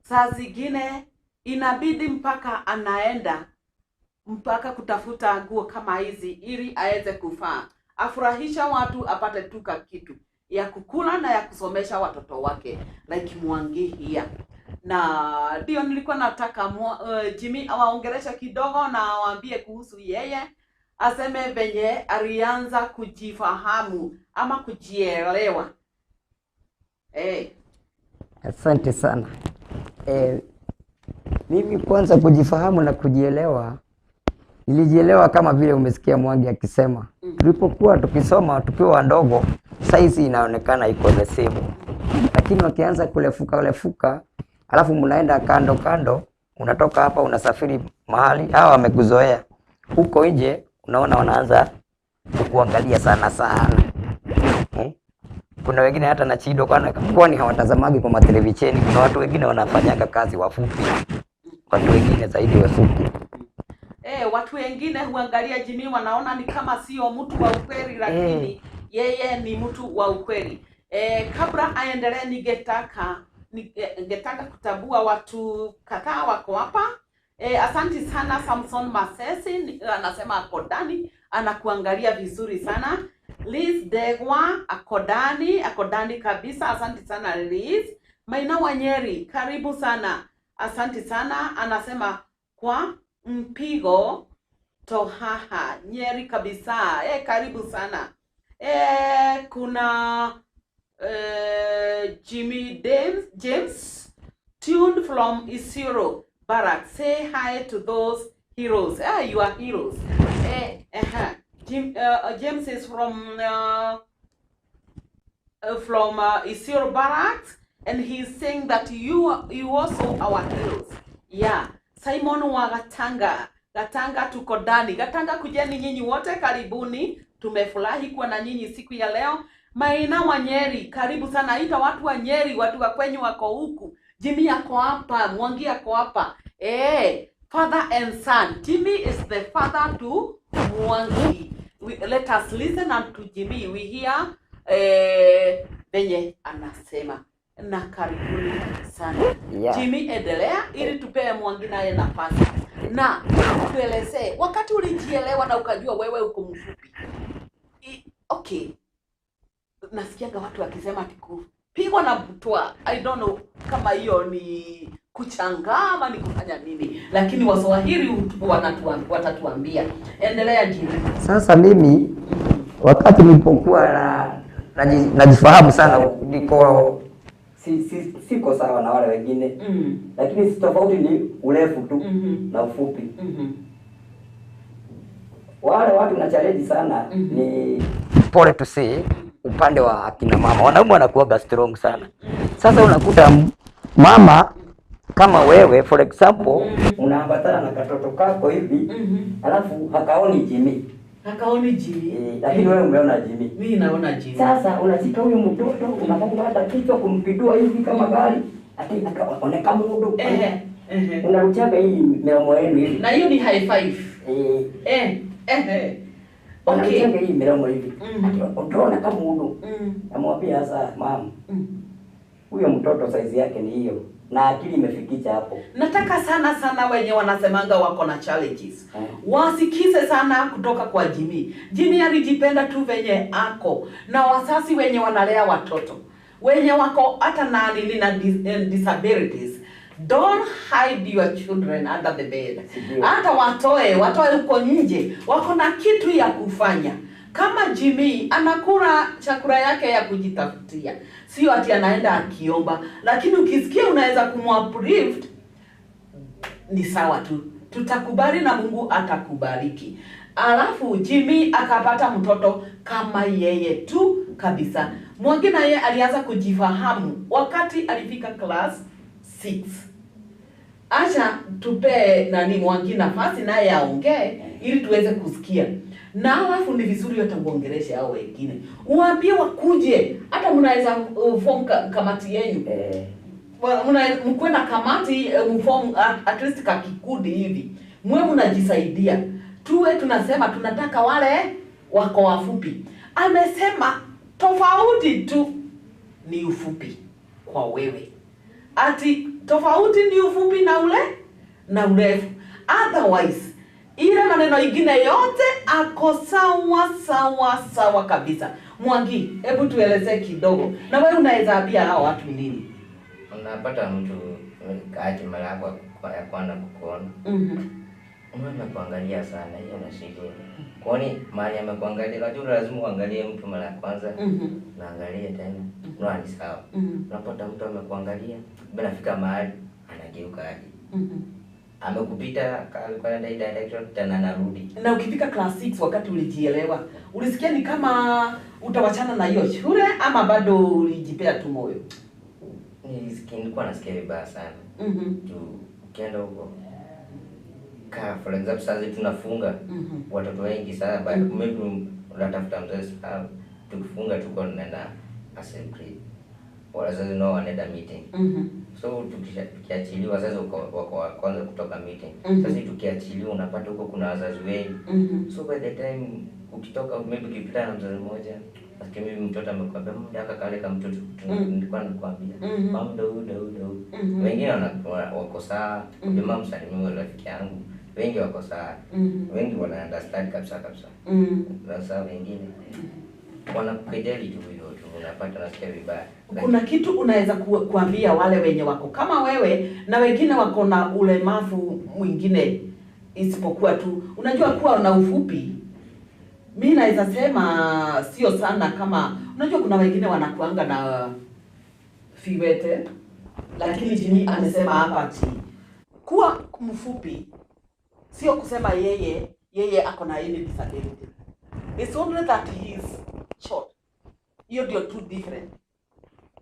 Saa zingine inabidi mpaka anaenda mpaka kutafuta nguo kama hizi ili aweze kuvaa, afurahisha watu, apate tuka kitu ya kukula na ya kusomesha watoto wake like Mwangi here. Na ndio nilikuwa nataka Jimmy awaongeleshe kidogo na awaambie kuhusu yeye, aseme venye alianza kujifahamu ama kujielewa. Asante sana. Mimi kwanza kujifahamu na kujielewa, nilijielewa kama vile umesikia Mwangi akisema. Tulipokuwa tukisoma tukiwa wadogo, size inaonekana iko the same. Lakini wakianza kulefuka lefuka, alafu mnaenda kando kando, unatoka hapa unasafiri mahali, hawa wamekuzoea. Huko nje unaona wanaanza kukuangalia sana sana. Kuna wengine hata na chido kwani hawatazamagi kwa matelevisheni. Kuna watu wengine wanafanyaga kazi wafupi, watu wengine zaidi wafupi. Watu wengine huangalia Jimmy wanaona ni kama sio mtu wa ukweli, lakini yeye ni mtu wa ukweli. Kabla aendelee, ningetaka kutambua watu kadhaa wako hapa. Asante sana Samson Masesi, anasema ako ndani, anakuangalia vizuri sana. Liz Degwa ako ndani kabisa, asante sana Liz. Maina Wanyeri, karibu sana, asante sana, anasema kwa mpigo tohaha Nyeri kabisa. Karibu sana. Kuna Jimmy James tuned from Isiro Barracks. Say hi to those heroes. You are heroes. James is from Isiro Barracks, and he's saying that you also our heroes. Yeah. Simon wa Gatanga. Gatanga tuko ndani. Gatanga kujeni nyinyi wote, karibuni. Tumefurahi kuwa na nyinyi siku ya leo. Maina wa Nyeri, karibu sana. Ita watu wa Nyeri, watu wa kwenyu wako huku. Jimmy ako hapa, Mwangi ako hapa. Father and son. Jimmy is the father to Mwangi. Let us listen and to Jimmy. We hear venye anasema. Na karibuni sana. Yeah. Jimmy, endelea ili tupee Mwangi naye nafasi. Na tuelezee wakati ulijielewa na ukajua wewe uko mfupi. Okay. Nasikianga watu wakisema ati kupigwa na butwa. I don't know kama hiyo ni kuchangama ama ni kufanya nini, lakini Waswahili watatuambia. Endelea Jimmy. Sasa mimi wakati nilipokuwa najifahamu sana, niko siko sawa na wale wengine. Lakini si tofauti ni urefu tu na ufupi. Wale watu na challenge sana ni pole to say upande wa akina mama. Wanaume wanakuwa strong sana. Sasa unakuta mama kama wewe for example unaambatana na katoto kako hivi, alafu hakaoni Jimmy. Hakaoni Jimmy. Lakini wewe umeona Jimmy. Mimi naona Jimmy. Sasa unashika huyu mtoto unafunga hata kichwa kumpindua hivi kama gari, ati akaoneka mundu. Unaruchaga hii milomo yenu hivi. Na hiyo ni high five. Okay. Unaruchaga hii milomo hivi. Ati utaona kama mundu. Namwambia sasa mama. Huyo mtoto size yake ni hiyo. Na akili imefikisha hapo. Nataka sana sana wenye wanasemanga wako na challenges wasikize sana kutoka kwa Jimmy. Jimmy alijipenda tu venye ako, na wasasi wenye wanalea watoto wenye wako hata na nini na disabilities, don't hide your children under the bed. Hata watoe huko nje, wako na kitu ya kufanya. Kama Jimmy anakula chakula yake ya kujitafutia, sio ati anaenda akiomba, lakini ukisikia unaweza kumuuplift ni sawa tu, tutakubali na Mungu atakubariki. Alafu Jimmy akapata mtoto kama yeye tu kabisa. Mwangi naye alianza kujifahamu wakati alifika class 6. Acha tupe nani Mwangi nafasi naye aongee ili tuweze kusikia. Na alafu ni vizuri hata uongeleshe hao wengine. Uambie wakuje, hata mnaweza form kamati yenu. Mkuwe na kamati, mform at least ka kikundi hivi. Mwe mnajisaidia. Tuwe tunasema tunataka wale wako wafupi. Amesema tofauti tu ni ufupi kwa wewe. Ati tofauti ni ufupi na ule na urefu. Otherwise ile maneno ingine yote ako sawa sawa sawa kabisa. Mwangi, hebu tueleze kidogo. Na wewe unaweza ambia hao watu nini? Unapata mtu kaaje mara yako ya kwanza kukuona. Amekuangalia sana, hiyo na shida. Kwani mahali amekuangalia, unajua lazima uangalie mtu mara ya kwanza. Naangalia tena. Unaona ni sawa. Unapata mtu amekuangalia, bila mahali anageuka aje. Amekupita alikuwa anaenda direction tena anarudi. Na ukifika class 6 wakati ulijielewa, ulisikia ni kama utawachana na hiyo shule ama bado ulijipea tu moyo? Nilikuwa nasikia vibaya sana. Ukienda huko ka for example sasa tunafunga watoto wengi sana, but maybe unatafuta mzazi tukifunga tuko tunaenda assembly. Wazazi nao wanaenda meeting. So tukiachiliwa wazazi wako kwanza kutoka meeting. Sasa tukiachiliwa unapata huko kuna wazazi wengi. So by the time ukitoka maybe ukipita na mzazi mmoja, lakini mimi mtoto amekwambia muda kale kama mtoto nilikuwa nakwambia mama ndio ndio. Wengine wako sawa, jamaa msalimie rafiki yangu. Wengi wako sawa. Wengi wana understand kabisa kabisa. Sasa wengine wanakukejeli tu hivyo tu, unapata nasikia vibaya. Kuna kitu unaweza kuambia wale wenye wako kama wewe na wengine wako na ulemavu mwingine isipokuwa tu unajua kuwa na ufupi? Mimi naweza sema sio sana, kama unajua kuna wengine wanakuanga na fiwete, lakini Jimmy amesema hapa ati kuwa mfupi sio kusema yeye ako na any disability. It's only that he is short. Hiyo ndio two different.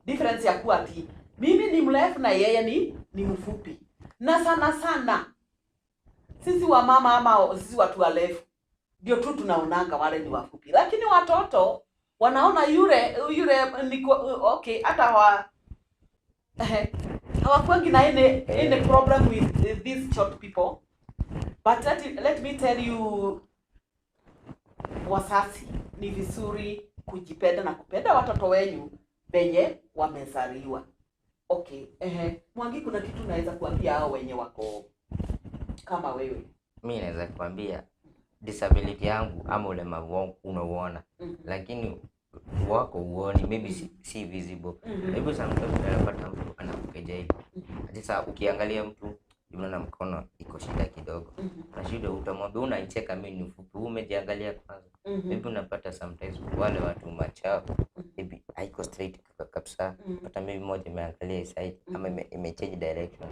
Difference ya kuwa ati mimi ni mrefu na yeye ni mfupi. Na sana sana sisi wa mama ama sisi watu warefu Ndio tu tunaonanga wale ni wafupi, lakini watoto wanaona yule yule niko okay, hata hawakuangi na any problem with these short people. But let me tell you, wazazi, ni vizuri kujipenda na kupenda watoto wenyu venye wamezaliwa. Okay, Mwangi, kuna kitu naweza kuambia hao wenye wako kama wewe? Mi naweza kuambia disability yangu ama ulemavu wangu unauona, lakini wako uoni, maybe si visible. Maybe sometimes unapata mtu anakukejeli. Sasa ukiangalia mtu unaona mkono iko shida kidogo, na shida utamwambia unaicheka, mimi ni mfupi, umejiangalia kwanza. Maybe unapata sometimes wale watu machao maybe haiko straight kabisa, pata maybe moja imeangalia side ama imechange direction,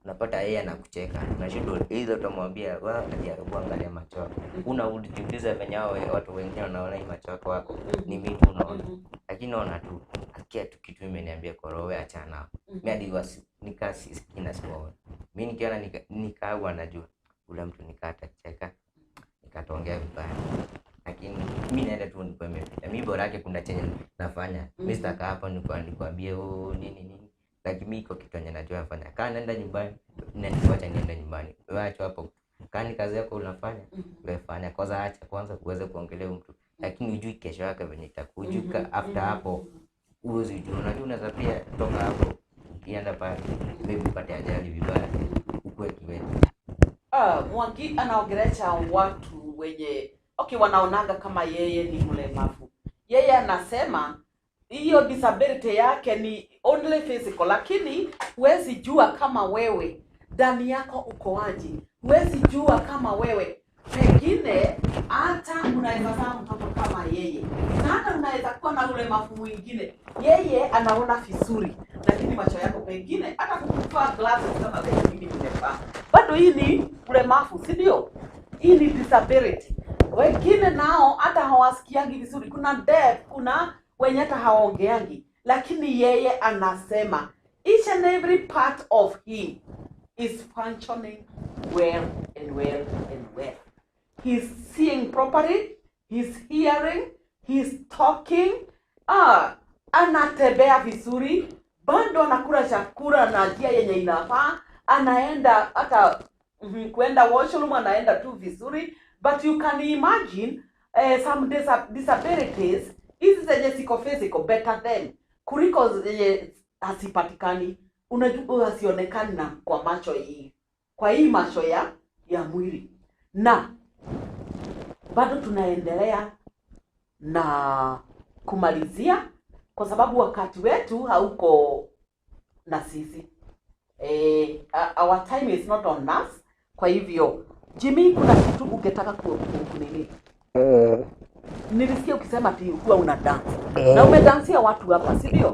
unapata yeye anakucheka na shida hizo, utamwambia wewe hebu angalia macho yako, unajiuliza venye hao watu wengine wanaona hii macho yako wako ni mimi tu unaona, lakini naona tu asikia tu kitu imeniambia kwa roho, wewe achana. Mimi hadi nikaa sikina siwaona, mimi nikiona nikaa najua ule mtu nikaa atacheka nikataongea vibaya, lakini mimi naenda tu nikuwa imepita. Mimi bora yake kuna chenye nafanya, mimi sitakaa hapa nikwambie oh nini nini, lakini mimi iko kitu yenye najua nafanya. Kaa naenda nyumbani, wacha niende nyumbani, wewe acha hapo. Kaa ni kazi yako unafanya, wewe fanya kwanza, acha kwanza uweze kuongelea mtu, lakini hujui kesho yake venye itakujuka. After hapo uwezi jua, unajua unaweza pia toka hapo ukienda pale maybe upate ajali vibaya, ukue kiwete. Mwangi anaongelesha watu wenye okay, wanaonaga kama yeye ni mlemavu. Yeye anasema hiyo disability yake ni only physical, lakini huwezi jua kama wewe ndani yako uko aje. Huwezi jua kama wewe pengine hata unaweza zaa mtoto kama yeye, na hata unaweza kuwa na ulemavu mwingine. Yeye anaona vizuri, lakini macho yako pengine hata kukuvaa glasses kama vile mimi nimevaa, bado hii ni ulemavu, si ndio? Hii ni disability. Wengine nao hata hawasikiangi vizuri, kuna deaf, kuna wenye hata hawaongeangi, lakini yeye anasema each and every part of him is functioning well and well and well. He's seeing properly, he's hearing, he's talking, anatembea vizuri, bado anakula chakula na njia yenye inafaa, anaenda hata kuenda washroom anaenda tu vizuri. But you can imagine some disabilities hizi zenye ziko physical better than kuliko zenye hazipatikani, unajua hasionekani na kwa macho hii, kwa hii macho ya mwili. Na bado tunaendelea na kumalizia kwa sababu wakati wetu hauko na sisi. Our time is not on us. Kwa hivyo Jimmy, kuna kitu ungetaka kunini? Nilisikia ukisema ati huwa una dance. Na umedansia watu hapa, si ndio?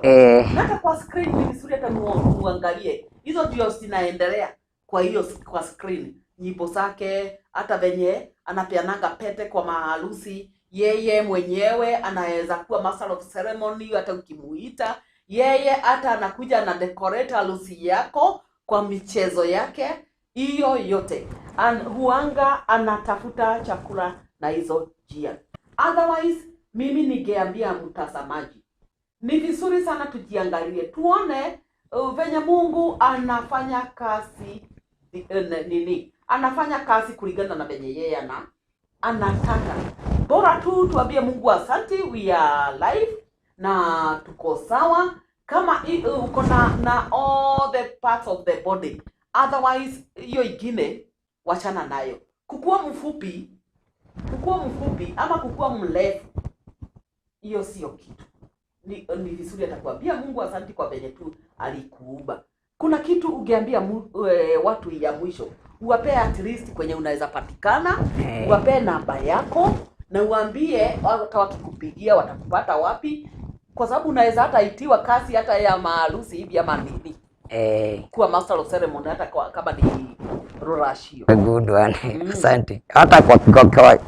Na hata kwa screen ni vizuri hata muangalie. Hizo ndio zinaendelea kwa hiyo kwa screen. Nyimbo zake, hata venye anapeananga pete kwa maharusi, yeye mwenyewe anaweza kuwa master of ceremony hata ukimuita. Yeye hata anakuja na decorate harusi yako kwa michezo yake. Hiyo yote. And huanga anatafuta chakula na hizo njia. Otherwise, mimi ningeambia mtazamaji, ni vizuri sana tujiangalie, tuone venye Mungu anafanya kazi nini, anafanya kazi kulingana na venye yeye anataka. Bora tu tuambie Mungu asante, we are live na tuko sawa, kama uko na all the parts of the body. Otherwise hiyo ingine wachana nayo. Kukua mfupi ama kukua mrefu, hiyo sio kitu. Ni vizuri atakwambia Mungu asante kwa venye tu alikuumba. Kuna kitu ungeambia watu ya mwisho, uwapee at least kwenye unaweza patikana, uwapee namba yako na uambie hata wakikupigia watakupata wapi, kwa sababu unaweza hata itiwa kazi hata ya maharusi hivi ama nini. Kuwa master of ceremony hata kama ni rurashio. Good one. Asante. Hata kwa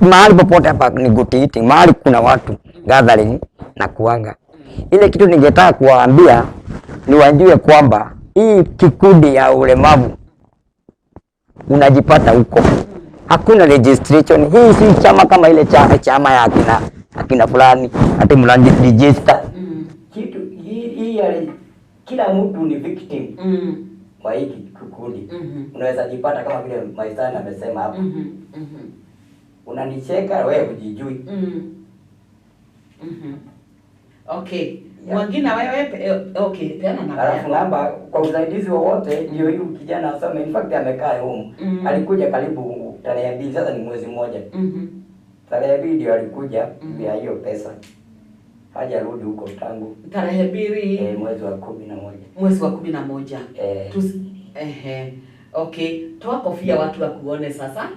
mahali popote hapa ni good eating, mahali kuna watu gathering na kuanga. Ile kitu ningetaka kuwaambia ni wajue kwamba hii kikundi ya ulemavu unajipata huko. Hakuna registration. Hii si chama kama ile chama ya akina fulani ati mlangi register. Kitu hii kila mtu ni victim wa hiki kikundi. Unaweza jipata kama vile Maisani amesema hapo. Unanicheka wewe hujijui. Okay. Mwingine wewe okay, peana namba. Alafu namba kwa usaidizi wowote ndio huyu kijana asome. In fact amekaa home. Alikuja karibu tarehe 2, sasa ni mwezi mmoja. Tarehe 2 ndio alikuja bila hiyo pesa. Hajarudi huko tangu tarehe 2 mwezi wa 11. Mwezi wa 11. Okay, toa kofia watu wakuone sasa.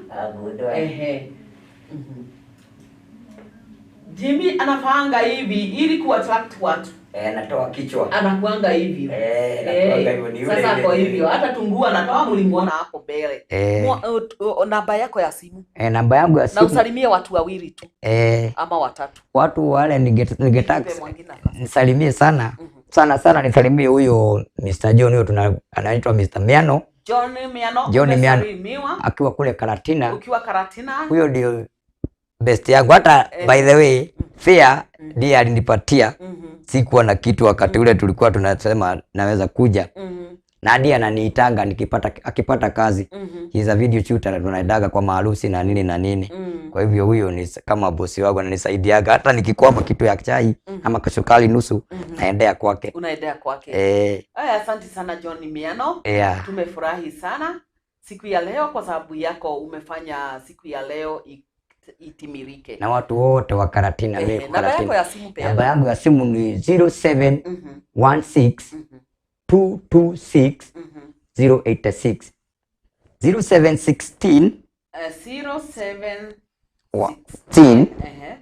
Jimmy anafaanga hivi ili kuattract watu. Anatoa kichwa. Anakuanga hivi. Anatoa hivyo ni yule. Sasa kwa hivyo hata tungua anatoa, mlimuona hapo mbele. Namba yako ya simu. Namba yangu ya simu. Na usalimie watu wawili tu. Ama watatu. Watu wale ningetaka nisalimie sana. Sana sana nisalimie huyo Mr. John, huyo anaitwa Mr. Miano. John Miano. John Miano. Akiwa kule Karatina. Ukiwa Karatina. Huyo ndio best yangu hata by the way fare ndiye alinipatia. Sikuwa na kitu wakati ule tulikuwa tunasema naweza kuja. Na ndiye ananiitanga akipata kazi. He's a video shooter, tunaendaga kwa maharusi na nini na nini. Kwa hivyo huyo ni kama bosi wangu, ananisaidiaga hata nikikwama kitu ya chai ama kasukari nusu naendea kwake. Unaendea kwake. Haya, asante sana John Miano. Tumefurahi sana siku ya leo kwa sababu yako umefanya siku ya leo itimirike. Na watu wote wa Karatina. Namba yako ya simu pia. Namba yangu ya simu ni 0716 226 086. 0716 07 226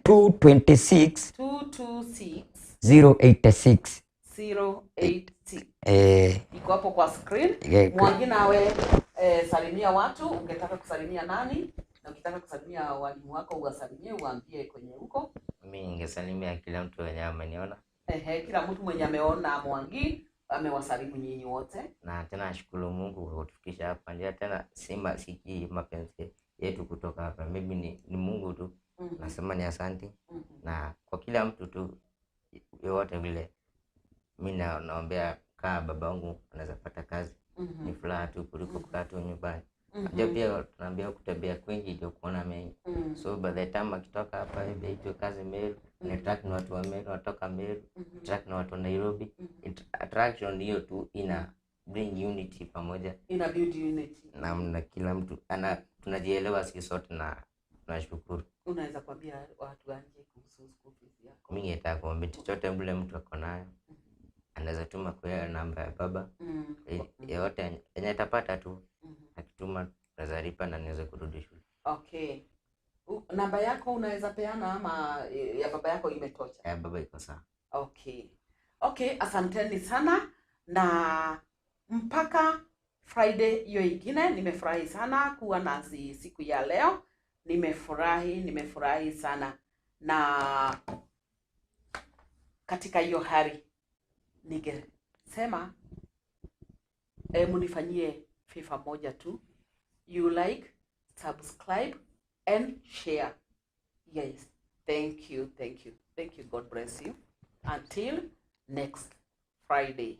226 086. 086. Iko hapo kwa screen. Mwingine awe salimia watu, ungetaka kusalimia nani? Na ukitaka kusalimia walimu wako uwasalimie, uambie kwenye huko. Mimi ningesalimia kila mtu mwenye ameniona. Kila mtu mwenye ameona Mwangi amewasalimu nyinyi wote. Na tena nashukuru Mungu kwa kutufikisha hapa. Ndio tena sima siki mapenzi yetu kutoka hapa. Maybe ni Mungu tu. Nasema ni asante. Na kwa kila mtu tu yote vile mimi naombea kama babangu anaweza pata kazi. Ni furaha tu kuliko kukaa tu nyumbani. Unajua pia tunaambia kutembea kwingi ndio kuona mengi. So by the time akitoka hapa hivi aitwe kazi Meru, ni track na watu wa Meru, watoka Meru, track na watu wa Nairobi. Attraction hiyo tu ina bring unity pamoja. Ina build unity. Na kila mtu tunajielewa sisi sote na tunashukuru. Unaweza kuambia watu wanje kuhusu school fees yako? Mimi ningetaka kuambia chochote mbele mtu ako nayo. Anaweza tuma kwa namba ya baba. Yote yenye atapata tu. Akituma naweza lipa na niweze kurudi shule. Okay. Namba yako unaweza peana ama ya baba yako imetosha? Ya baba iko sawa. Okay. Okay, asanteni sana na mpaka Friday hiyo ingine. Nimefurahi sana kuwa nasi siku ya leo. Nimefurahi sana. Na katika hiyo hali ningesema munifanyie favor moja tu. You like, subscribe and share. Yes. Thank you, thank you. Thank you. God bless you. Until next Friday.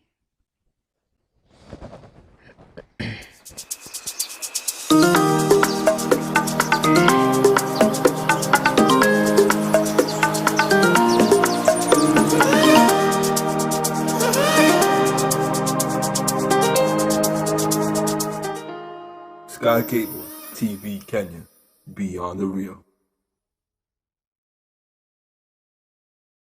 Sky Cable TV Kenya, beyond the real.